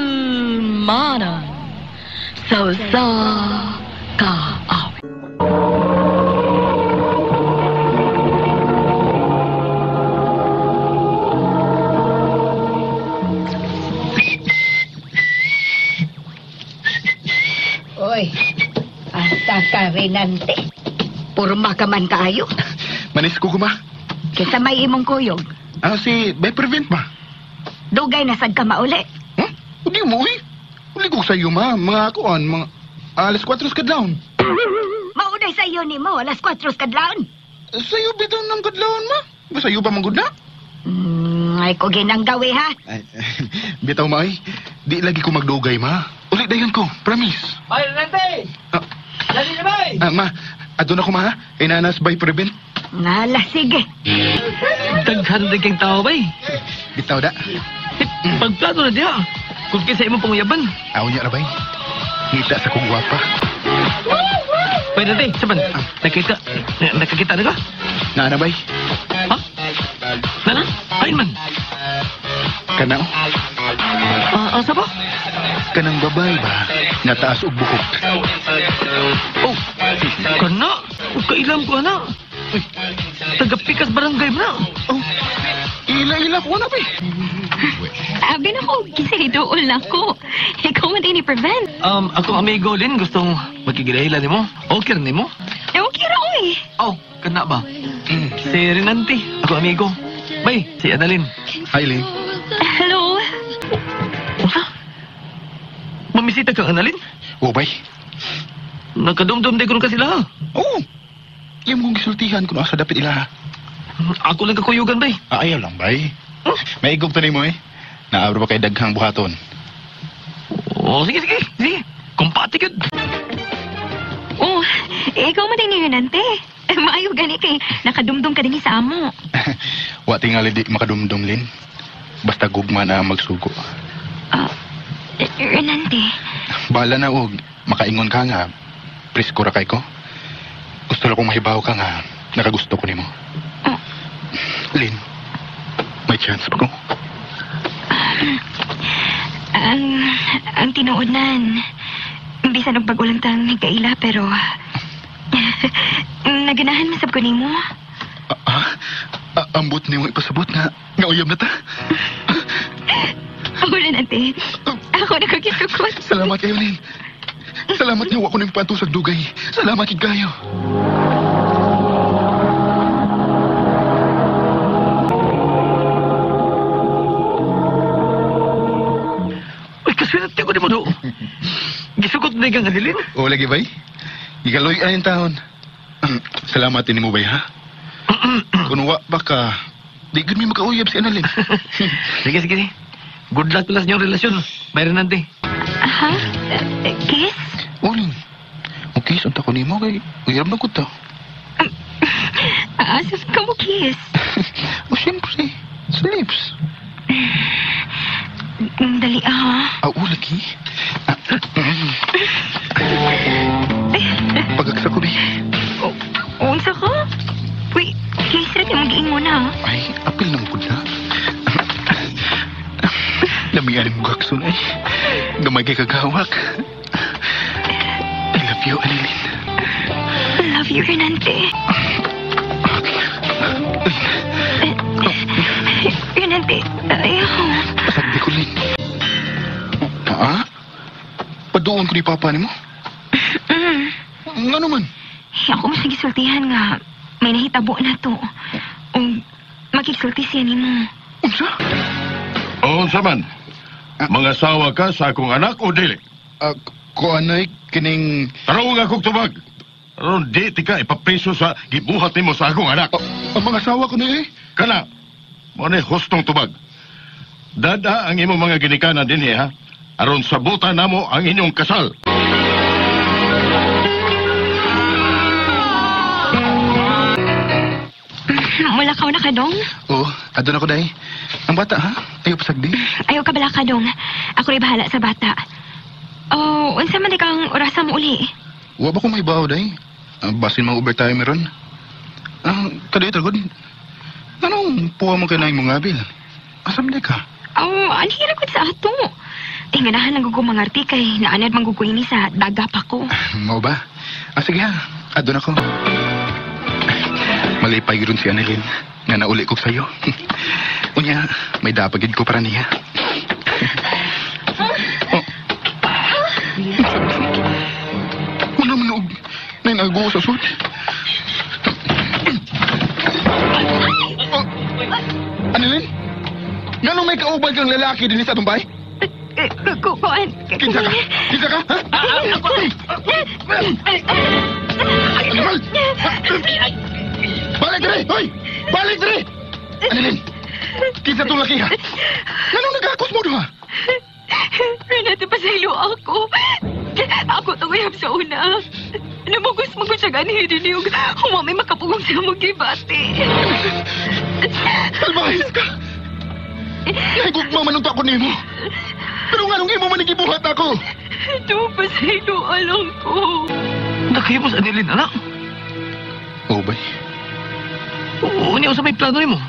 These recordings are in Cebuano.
Handumanan sa usa ka awit. Oy, asa ka, Renante? Purma ka man kaayo. Manis ko kuma. Kinsa may imong kuyog. Ah, si Bay Prevent ba? Dugay na sad ka mauli. Huh? Hindi mo, uy. Uli ko sa iyo, ma. Mga kuan, mga alas 4 sa kadlawon. Maunay sa iyo nimo, alas 4 sa kadlawon. Sa iyo bitaw ng kadlawon, ma? Ba sa iyo ba manggod na? Ay ko ginang gawi, ha? Ay, bitaw, ma, ay. Di lagi ko magdugay, ma. Uli dayon ko, promise. Bay, Renante! Ah, Dali na, bay! ah, ma, adto na ko, ma, ha? Inanas Bay Prevent. Nala, sige. Daghan din kang tao, bay. Bitaw da. Pagplano na diha. Kung kinsa imong panguyaban. Aw niya ra, bay. Ngita sa kong gwapa. Bay, Renante, saban. Nakita, nakakita na ka? Naa na, bay. Ha? Nana? Ayun man. Kana, oh. Ah, asa ba? Kanang babay ba? Nataas og buhok. Oh, kana. Oh, kailam ko, ana. Uy, taga-pikas barangay mo na. Oh, ila-ila ko na, bay. Abi na ko, kinsa dool na ko. Ikaw man din i-prevent. Akong amigo din gustong makigilahila nimo. Okay rin nimo? Eh, okay ra, oy. Oh, kana ba? Si Renante, ako amigo. Bay, si Annalyn. Hi, Lynn. Hello. Unsa? Mamisita kang Annalyn? Oh, bay. Nakadumdum di ko ka sila. ha? Oo. Iyang mong gisultihan kung asa dapit ila. Ako lang kakuyugan, bay. Ah, ayaw lang, bay. Maigog to nimo eh. Naabro pa kay daghang buhaton. Oh, sige, sige, sige. Kumpati gud. Oh, eh, ikaw man din ni Renante. Eh, maayo gani kay nakadumdum ka din sa amo. Wa tingali di makadumdum, Lin. Basta gugma na ang magsugo. Ah, eh, Renante. Bahala na og makaingon ka nga. Presko ra kay ko. Gusto lang kong mahibaw ka nga. Nakagusto ko nimo. Oh. Lin, may chance pa ko. Ang tinuod nan. Bisan og bag-o lang tang nagkaila pero naganahan man sab ko nimo. Ah, ambot nimo ipasabot nga nga uyab na ta. Ako Renante. Ako nagkagisukot. Salamat kayo, Lin. Salamat nga wa ko ning panto sa dugay. Salamat gid kayo. Uy, kaswerte ko di mo do. Gisugot na kang Annalyn. O lagi bay. Gigaloy ay taon. Salamat ini mo bay ha. Kung wa ba ka, di gud mi makauyab si Annalyn. Sige, sige. Good luck pala sa inyong relasyon. Bay, Renante. Ha? Eh, kiss? Olin. Okay, unta ko nimo kay uyab na ko ta. Ah, asa ka mo kiss? O siyempre, sa lips. Dali ah. Ah, o lagi. Ah, mm. Pagagsa ko di. Oh, unsa ka? Uy, kiss ra kay mag-iingon ha. Ay, apil na mo gud na. Lamian mo gakson ay. Gamay kay kagawak. I love you, Annalyn. I love you, Renante. Renante, ayaw. Pasagdi ko, Lin. Ah? Paduon ko ni Papa nimo? Mm. Nga naman? Ako mas nagisultihan nga may nahitabo na to. Ug makigsulti siya nimo. Unsa? Oo, unsa man. Mga asawa ka sa akong anak o dili? Ah, kuanay kining Tarong akong tubag. Aron di tika ipapriso sa gibuhat nimo sa akong anak. Ah, ang mga asawa ko ni eh. Kana, mo ni hustong tubag. Dada ang imong mga ginikanan dinhi ha. Aron sabutan namo ang inyong kasal. Wala ka na kadong? Oo, adto na ko day. Ang bata ha? Ayaw pasagdi. Ayaw ka bala kadong. Ako rin bahala sa bata. Oh, unsa man di kang orasa mo uli? Wa ba ko may bawo day? Basin mga overtime meron. Ah, kaday tagod. Anong puwa mo kay na imong abil? Asam di ka? Oh, anhira ko sa ato. Tinganahan lang ko mangarti kay naanad mangguguini sa daga pa ko. Mao ba? Ah, sige ha. Adon ako. Malipay ron si Annalyn nga nauli ko sa'yo. Unya, may dapagid ko para niya. Oh. Wala man og nainago sa sud. Oh. Annalyn? Nganong may kauban kang lalaki din sa atong bahay? Kuan. Kinsa ka? Kinsa ka? Ha? Animal! Balik diri! Hoy! Balik diri! Annalyn! Kinsa tong laki ha? Nganong nagakos mo duha? Renato, pasaylo ako. Ako itong uyab sa una. Namugos mo ko siya ganhi din yung humamay makapugong sa mong gibati. Salbahis ka! Nahigugma man unta ko nimo. Pero nganong imo man gibuhat ako? Ito, pasaylo alam ko. Nakahimo sa Annalyn, anak. Oo, bay. Oo, niya sa may plano nimo.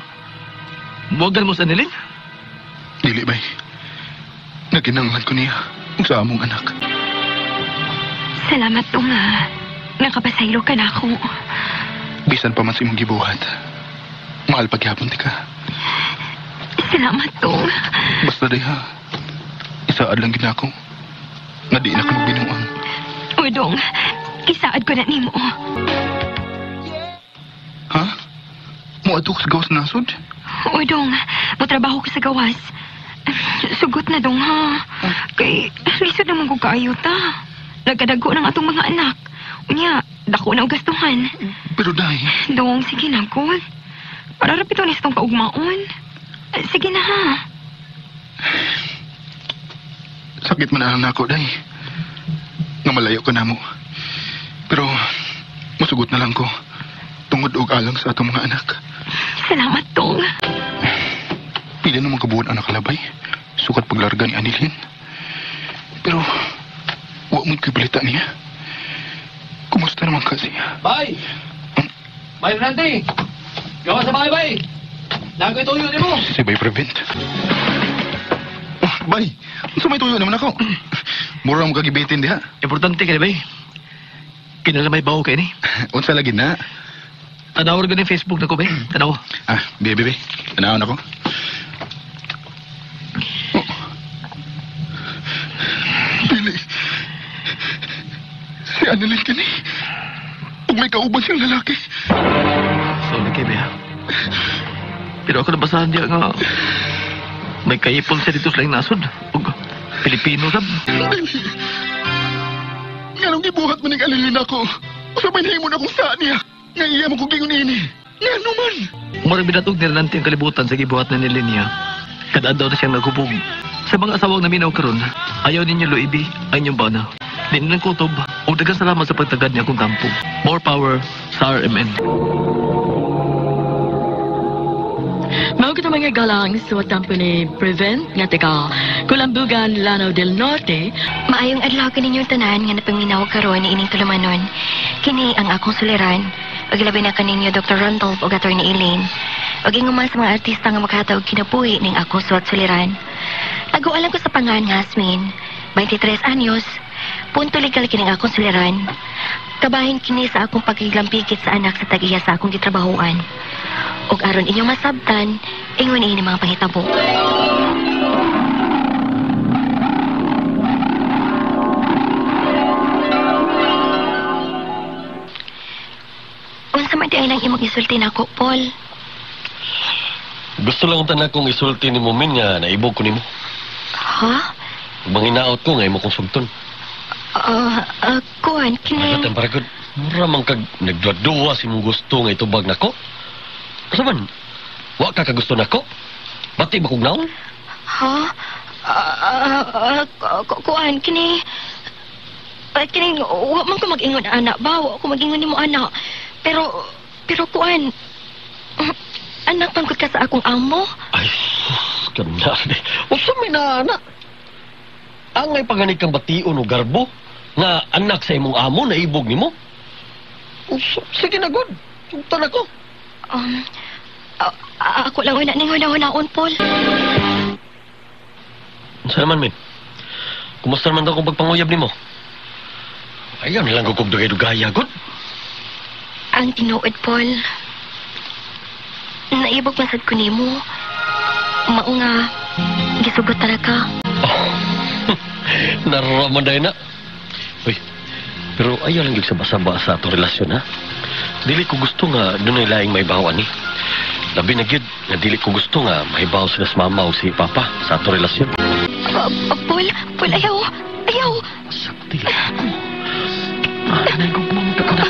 Buwagan mo sa Annalyn? Dili, bay. Naginanglan ko niya sa among anak. Salamat to nga. Nakapasaylo ka na ako. Bisan pa man sa imong gibuhat. Mahal pagyapon ti ka. Salamat to. Basta day ha. Isaad lang gid nako. Nga di na ka magbinuang. Udong, isaad ko na nimo. Ha? Muadto ka sa gawas nasod? Udong, motrabaho ko sa gawas. Sugot na dong ha. Kay, lisod naman ko kaayo ta. Nagkadago ng atong mga anak. Unya, dako na og gastuhan. Pero day, Dong, sige na ko. Para rapito ni sa tong kaugmaon. Sige na ha. Sakit man ang nako, day. Nga malayo ka na mo. Pero, masugot na lang ko. Tungod og alang sa atong mga anak. Salamat, Dong. Pila naman kabuuan ang nakalabay. Sukat paglarga ni Annalyn. Pero, wa mo'y balita niya. Kumusta naman kasi? Bay! Bay, Renante! Gawa sa bahay, bay! Lago ito yun mo! Si Bay Prevent. Oh, bay, unsa may tuyo naman ako? Mura mo kagibitin diha. Importante ka, bay. Kinala may bawo kay ni. Unsa lagi na? Tanaw rin yung Facebook na ko, bay. Tanaw. Ah, bibi, bibi. Tanawon ako. Oh. Dili. Si Annalyn kini. Ug may kauban siyang lalaki. Sorry kay bay, ha? Pero ako nabasahan diya nga may kaipon siya dito sa laing nasod. Ug Pilipino sab. Dili. Nganong gibuhat mo ning Annalyn ako? Usa may nahimo na akong saan niya. Nga iya mo kong gingon ini. Ngano man? Murag binatog ni Renante ang kalibutan sa gibuhat na ni Linya. Kada adlaw na siyang naghubog. Sa mga asawang naminaw karon, ayaw ninyo luibi ang inyong bana. Di ng kutob, o daghang salamat sa pagtagad niya akong tampo. More power sa RMN. Mao kita mga galang sa tampo ni Prevent nga taga Kulambugan, Lanao del Norte. Maayong adlaw kaninyong tanan nga napaminaw karon ni ining tulumanon. Kini ang akong suliran. Ug labi na kaninyo Dr. Randolph ug Attorney Elaine. Ug inguman sa mga artista nga makahatag og kinabuhi ning akong suwat suliran. Tago-alam ko sa pangan nga Hasmin, 23 anyos, punto legal kining akong suliran. Kabahin kini sa akong pagkilampikit sa anak sa tag-iya sa akong gitrabahoan. Ug aron inyong masabtan, ingon ini mga panghitabo. Unsa man di ay lang imong isulti nako, Paul? Gusto lang tanan kong isulti ni mo min nga naibog ko nimo. Ha? Manginaot ko nga imo kong sugton. Kuan, kini... Agad ang paragod. Mura man kag nagduwa-duwa si mong gusto nga itubag nako. Asa man? Wa ka kagusto nako? Bati ba kog naon? Ha? Kuan, kini... Kini, wa man ko mag-ingon anak ba? Wa ko mag-ingon nimo anak. Pero kuan, anak pangkot ka sa akong amo. Ay, sus, kanari. Usa may na anak. Angay paganig kang bation o garbo nga anak sa imong amo na ibog nimo. Sige na, god. Sugtan ako. Ako lang una ning hunahunahon, Paul. Unsa naman, men? Kumusta naman daw kung pagpanguyab nimo? Ayaw nilang gugog dugay-dugaya, gud. Ang tinuod, Paul. Naibog masad ko nimo. Mao nga, gisugot talaga. Oh, naraman dahil na. Uy, pero ayaw lang gyud sa basa-basa atong relasyon, ha? Dili ko gusto nga dunay laing mahibaw ani. Labi na gyud nga dili ko gusto nga mahibaw sila sa mama o si papa sa atong relasyon. Paul, Paul, ayaw. Ayaw. Sakti lang ako. Nay, gugma mo ka na.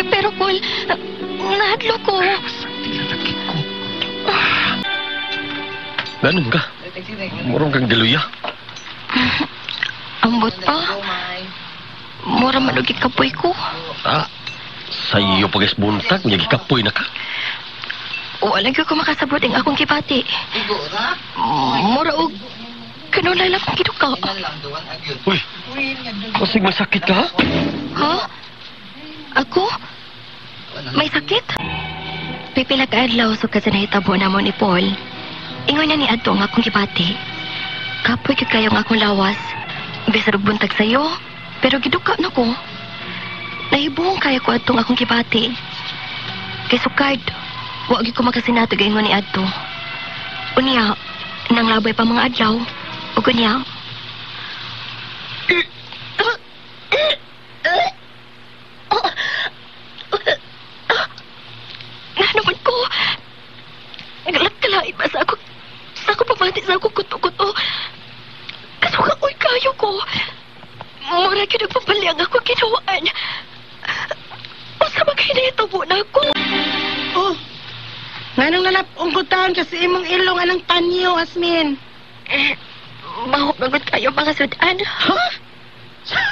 Pero Paul, nahadlo ko. Sakti lang lagi ko. Ganun ka? Murong kang diluya. Ambot pa. Mura man og gikapoy ko. Ah, sa iyo pag buntag, unya gikapoy na ka. Wala gyud ko makasabot ang akong gibati. Mura og kanunay lang kong giduka. Uy, basig may sakit ka, ha? Ha? Ako? May sakit? Pipila ka adlaw sukad sa nahitabo namo ni Paul. Ingon na ni adto ang akong gibati. Kapoy gyud kayo ang akong lawas. Bisan og buntag sayo, pero giduka na ko. Nahibuong kaya ko adtong akong gibati. Kay sukad, wa gyud ko makasinatog ingon ni adto. Unya, nang labay pa mga adlaw, ug unya, nga naman ko. Naglakalait ba sa ako pamati sa ako kuto-kuto. Kasuka ko'y kayo ko. Mura gyud nagpapali ang ako ginawaan. Unsa man kay nahitabo na ako? Oh, nganong nalap-ong taon kasi imong ilong anang panyo, Asmin? Eh, baho magod kayo mga sudan. Ha?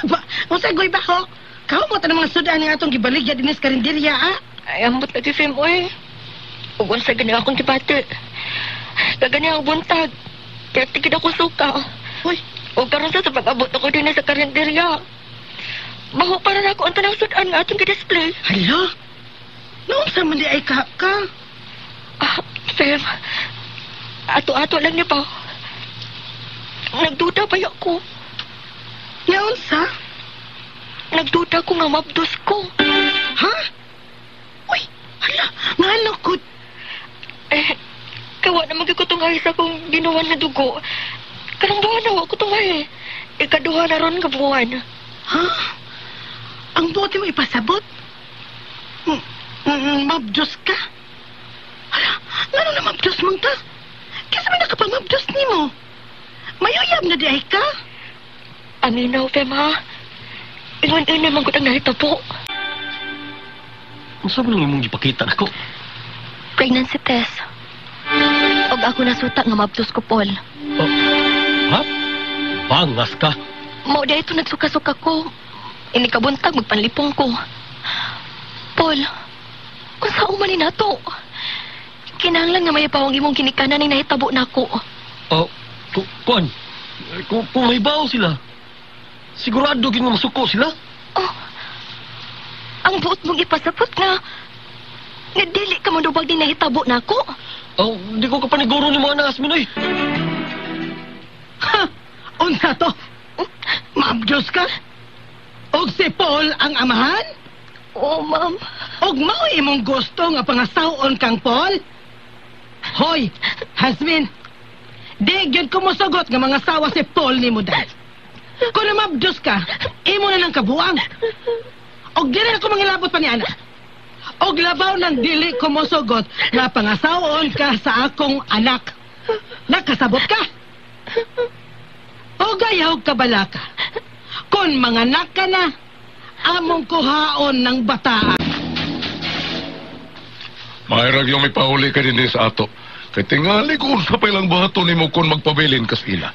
Ba, unsa goy baho? Kaumot ang mga sudan nga atong gibaligya dinis karinderya, ah? Ay, ambot lagi, Fem, oy. Ug unsa gani akong gibati. Kagani ang buntag. Kaya tigid ako suka. Uy, Ug karon sa pag-abot ako din sa karinderya. Baho para na ako ang tanang sudan nga atong gi-display. hala? Naunsa man di ay ka ka? Ah, Fem, ato-ato lang ni ba? Nagduda pa ako. Naunsa? Nagduda ko nga mabdos ko. Ha? Uy, hala, ngano ko? Eh, kawa naman ko tungay sa akong ginawan na dugo. Karong buwan na ako tungay. Ikaduha na ron nga buwan. Ha? Ang buti mo ipasabot? Mabdos ka? Hala, ngano na mabdos man ka? Kasi may nakapamabdos nimo. Mayuyab na di ay ka? Aminaw, Fem, ha? Ingon-ingon man gud ang nahitabo. Unsa man ang imong gipakita nako? Pregnancy test. Og ako nasuta nga mabdos ko, Paul. Oh, ha? Bangas ka. Mao di ito nagsuka-suka ko. Inikabuntag magpanlipong ko. Paul, unsa man ni nato? Kinahanglan nga may pawang imong ginikanan ning nahitabo nako. Oh, kuan. Kung may bawo sila, sigurado gyud nga masuko sila. Oh, ang buot mong ipasabot nga nga dili ka manubag din nahitabo nako. Oh, di ko kapaniguro ni mga anak, Asmin, oy. Ha? Unsa to? Mabdos ka? Og si Paul ang amahan? Oh, ma'am. Og mao imong gusto nga pangasawon kang Paul? Hoy, Hasmin, di gyud ko mosugot nga mga sawa si Paul nimo dahil. Kung namabdos ka, imo na ng kabuang. Og dili na ko mangilabot pa ni ana. Og labaw nang dili ko mosugot nga pangasawon ka sa akong anak. Nakasabot ka? O gayaw ka balaka. Kung manganak ka na, among kuhaon ng bataan. Mahirag yung may pauli ka din sa ato. Kay tingali ko sa pa ilang buhaton nimo kung magpabilin kas ila.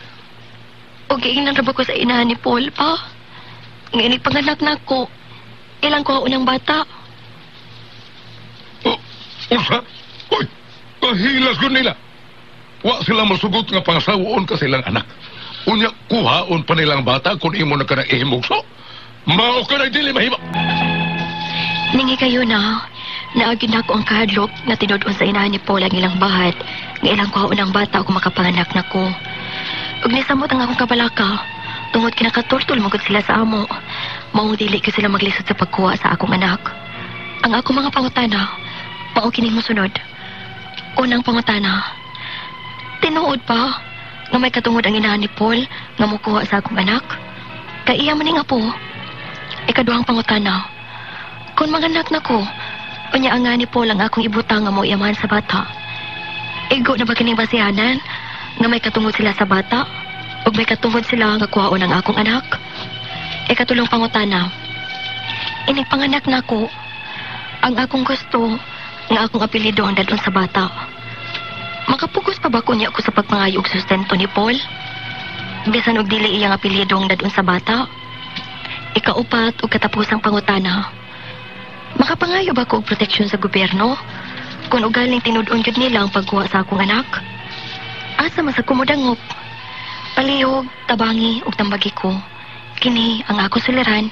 Og giingnan ra ba ko sa inahan ni Paul pa? Nga ini panganak nako. Ilang kuhaon ng bata. Oh, unsa? Uy, kahilas yun nila. Wa sila masugot nga pangasawoon ka silang anak. Unya, kuhaon pa nilang bata kung imo na ka na ihimugso. Mao ka na dili mahimo. Ningi kayo na. Naagin na ako ang kahadlok na tinud-on sa inahan ni Paul ang ilang bahat. Nga ilang kuhaon ng bata kung makapanganak na ko. Ug nisamot ang akong kabalaka. Tungod kinakatultol magud sila sa amo. Mao dili ko sila maglisod sa pagkuha sa akong anak. Ang akong mga pangutana, mao kining mosunod. Unang pangutana, tinuod ba nga may katungod ang inahan ni Paul nga mukuha sa akong anak? Kay iya man ning apo. Ikaduhang pangutana, kung manganak na ko, unya ang ni Paul ang akong ibutang nga mo iyamahan sa bata. Igo na ba kining basihanan nga may katungod sila sa bata? Ug may katungod sila nga kuhaon ang akong anak? Ikatulong pangutana, inig panganak nako, ang akong gusto nga akong apelyido ang dadon sa bata. Makapugos pa ba kunya ko sa pagpangayo og sustento ni Paul? Bisan og dili iyang apelyido ang dadon sa bata? Ikaupat ug katapusang pangutana, makapangayo ba ko og proteksyon sa gobyerno? Kung ugaling tinud-on gyud nila ang pagkuha sa akong anak? Asa man sa kumudangop? Palihog, tabangi ug tambagi ko. Kini ang ako suliran,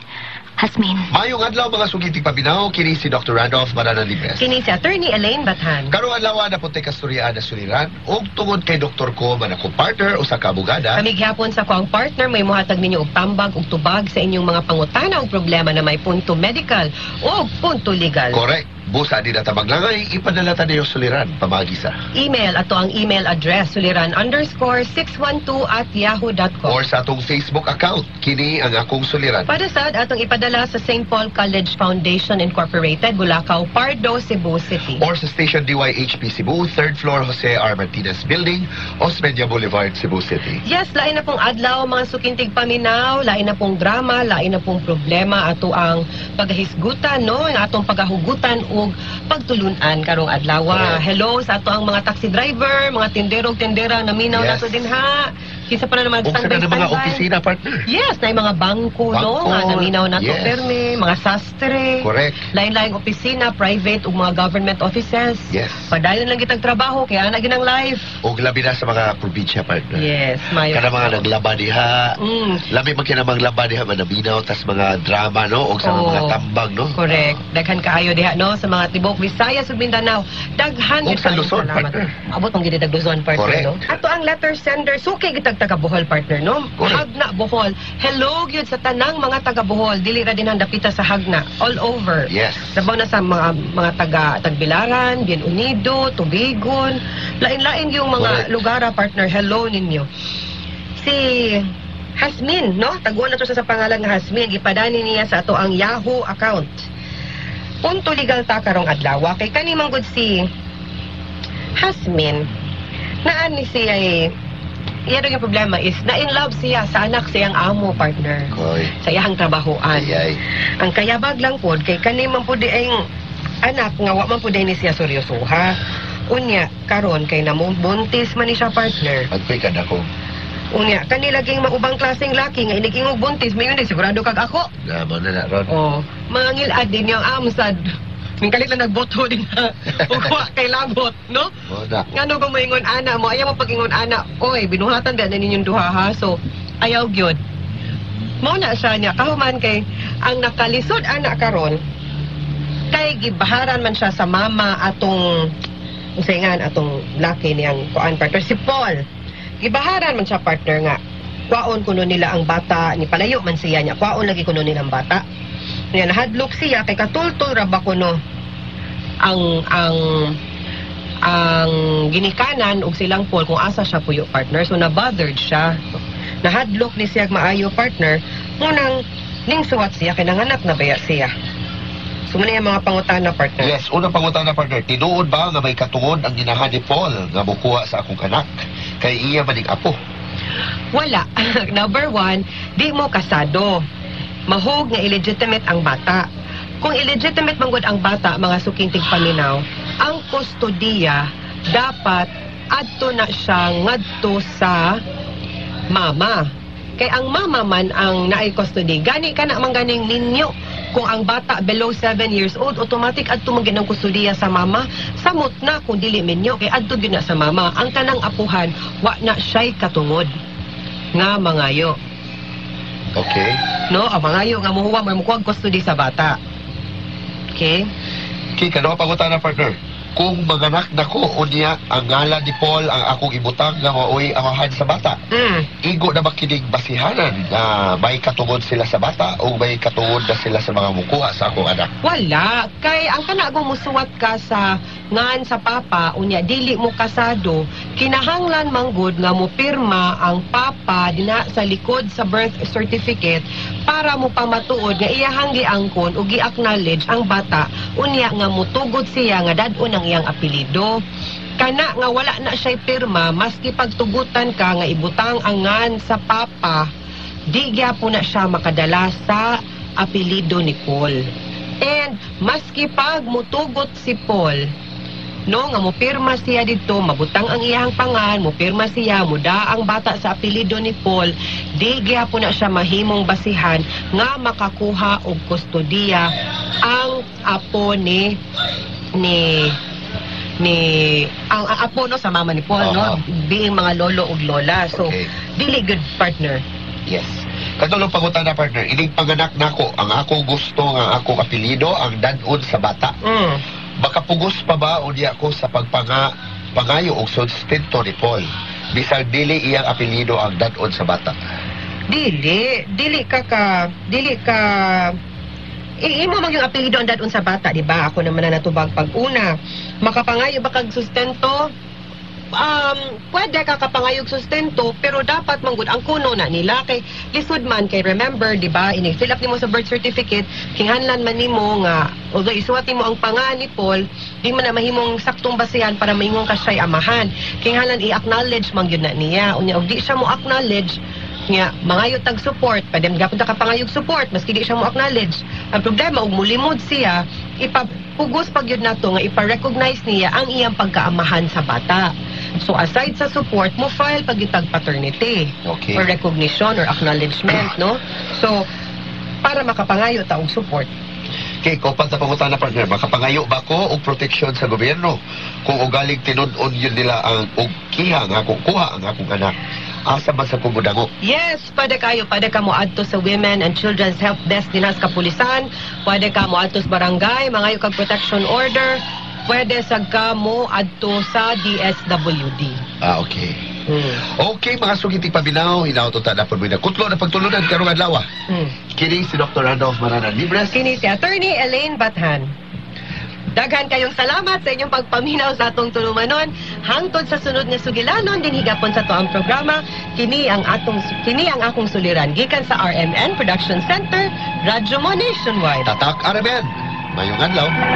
Hasmin. Mayong adlaw, mga suking tigpaminaw, kini si Dr. Randolph Manana Libres. Kini si Attorney Elaine Bathan. Karong adlaw na punta kastoryaan na suliran ug tungod kay Dr. Ko man ako partner usa ka abogada. Kami gihapon sa akong partner may muhatag ninyo og tambag ug tubag sa inyong mga pangutana ug problema na may punto medical o punto legal. Correct. Busa di na tabaglangay, ipadala ta niyo suliran pamagi sa Email ato ang email address suliran_612@yahoo.com. Or sa atong Facebook account, kini ang akong suliran. Para sa atong ipadala sa St. Paul College Foundation Incorporated, Bulacau, Pardo, Cebu City. Or sa Station DYHP Cebu, 3rd floor, Jose R. Martinez Building, Osmeña Boulevard, Cebu City. Yes, lain na pong adlaw, mga suking tigpaminaw, lain na pong drama, lain na pong problema ato ang paghisgutan, no, ang atong pagahugutan ug pagtulunan karong adlaw. Correct. Hello sa ato ang mga taxi driver, mga tindero ug tindera naminaw nato din ha. Kinsa pa na naman Ug sa standby kanang mga standby. Opisina, partner. Yes, na mga bangko, no, Bangko, nga naminaw nato perme, mga sastre. Lain-laing opisina, private ug mga government offices. Padayon lang kitag trabaho kaya ana ginang life. Ug labi na sa mga probinsya, partner. Yes, mayo. Kana mga naglaba diha. Labi man kina mga laba diha manaminaw tas mga drama, no, ug sa Oo. mga tambang, no. Correct. Daghan kaayo diha, no, sa mga tibok Visayas ug Mindanao. Daghan Ug sa gyud kaayo Luzon, salamat. partner. Abot ang gid Luzon, partner, Correct. no. Ato ang letter sender suki gitag taga Bohol, partner, no. Correct. Hagna, Bohol. Hello gyud sa tanang mga taga Bohol. Dili ra din dapita sa Hagna, all over. Sabaw na sa mga taga Tagbilaran, Bien Unido, Tubigon, lain-lain yung mga lugar, partner. Hello ninyo. Si Hasmin, no? Taguan na to siya sa pangalan nga Hasmin. Gipadani niya sa ato ang Yahoo account. Punto legal ta karong adlaw kay kani man gud si Hasmin naan ni siya eh, iya yung problema is na in love siya sa anak siyang amo, partner, Koy. sa iyang trabahoan. Ay, ay. Ang kayabag lang pod kay kani man pud ay anak nga wa man pud ni siya seryosoha. Unya karon kay namubuntis man ni siya, partner. Agkoy ka na ko. Unya kani laging maubang klaseng laki nga inig-ingog buntis mayon di sigurado kag ako. Na mo na na ron. Oh, mga ngilad din yung amsad. Ning kalit lang nagboto din na ug wa kay labot, no? Mo na. Ngano kung moingon ana mo, ayaw mo pag-ingon ana, oy, binuhatan ba na ninyong duha ha? So, ayaw gyud. Mao na siya niya kahuman kay ang nakalisod ana karon kay gibaharan man siya sa mama atong usayngan atong laki niyang kuan, partner, si Paul. Gibaharan man siya, partner, nga kwaon kuno nila ang bata ni palayo man siya niya kwaon lagi kuno nila ang bata niya. Nahadlok siya kay katultol ra ba kuno ang ginikanan og silang Paul kung asa siya puyo, partner. So na-bothered siya, nahadlok ni siya maayo, partner. Munang ning suwat siya kay nanganak na baya siya. So muna yung mga pangutana, partner. Yes, unang pangutana, partner. Tinuod ba nga may katungod ang ginahan ni Paul nga mukuha sa akong anak? Kay iya maning apo. Wala. Number one, di mo kasado. Mahog nga illegitimate ang bata. Kung illegitimate manggod ang bata, mga suking tigpaminaw, ang kustodiya dapat adto na siya ngadto sa mama. Kay ang mama man ang naay custody. Gani ka na man ganing ninyo. Kung ang bata below 7 years old, automatic adto man gyud ang kustodiya sa mama. Samot na kung dili minyo kay adto gyud na sa mama. Ang kanang apuhan wa na siya'y katungod nga mangayo. No, ang mangayo nga muhuwa mo mukuha custody sa bata. Okay? Okay, kaduha pangutana, partner. Kung manganak nako unya ang ngalan ni Paul ang akong ibutang nga maoy amahan sa bata. Igo na ba kining basihanan na may katungod sila sa bata o may katungod na sila sa mga mukuha sa akong anak? Wala. Kay ang kana kung musuwat ka sa ngan sa papa, unya dili mo kasado, kinahanglan manggod nga mo pirma ang papa dina sa likod sa birth certificate para mo pamatuod nga iyahang giangkon o gi-acknowledge ang bata, unya nga mutugot siya nga dad-on ang iyang apelyido. Kana nga wala na siya'y pirma, maski pagtugutan ka nga ibutang ang ngan sa papa, di gyapon na siya makadala sa apelyido ni Paul. And maski pag mutugot si Paul, no, nga mupirma siya didto, mabutang ang iyang pangan, mupirma siya, muda ang bata sa apelyido ni Paul, di gyapon na siya mahimong basihan nga makakuha og kustodiya ang apo ni ni ni ang apo, no, sa mama ni Paul, no, being mga lolo ug lola. So dili good, partner. Yes. Katulong pangutana, partner, inig panganak nako, ang akong gusto nga akong apelyido ang dad-on sa bata. Makapugos pa ba unya ko sa pangayo og sustento ni Paul bisag dili iyang apelyido ang dad-on sa bata? Dili, dili ka ka dili ka imo man yung apelyido ang dad-on sa bata, di ba? Ako naman na natubag pag una. Makapangayo ba kag sustento? Pwede ka kapangayog sustento, pero dapat manggod ang kuno na nila kay lisod man kay remember, di ba, ini-fill up nimo sa birth certificate, kinahanglan man nimo nga although isuwat nimo ang pangan ni Paul, di man na mahimong saktong basihan para maingon ka siya'y amahan. Kinahanglan i-acknowledge man gyud na niya. Unya og di siya mo acknowledge nga mangayo tag support, pwede man gapon ta ka pangayog support maski di siya mo acknowledge. Ang problema og mulimod siya, ipapugos pag yun nato nga ipa-recognize niya ang iyang pagkaamahan sa bata. So aside sa support, mo file pag itag paternity or recognition or acknowledgement, no? So para makapangayo ta og support. Okay, kaupat sa pangutana, partner, makapangayo ba ko og proteksyon sa gobyerno kung ugaling tinud-on yun nila ang og kiha nga akong kuha ang akong anak? Asa man sa kumudango? Yes, pwede kayo. Pwede ka mo adto sa Women and Children's Help Desk dinha sa kapulisan. Pwede ka mo adto sa barangay, mangayo kag protection order. Pwede sad ka mo adto sa DSWD. Ah, okay. Okay, mga suking tigpaminaw, hinaot ta na po na kutlo na pagtulunan karong adlaw. Kini si Dr. Randolph Maranan Libres. Kini si Attorney Elaine Bathan. Daghan kayong salamat sa inyong pagpaminaw sa atong tulumanon. Hangtod sa sunod nga sugilanon dinhi gapon sa atoang programa, kini ang akong suliran gikan sa RMN Production Center, Radyo Mo Nationwide. Tatak RMN. Mayong adlaw.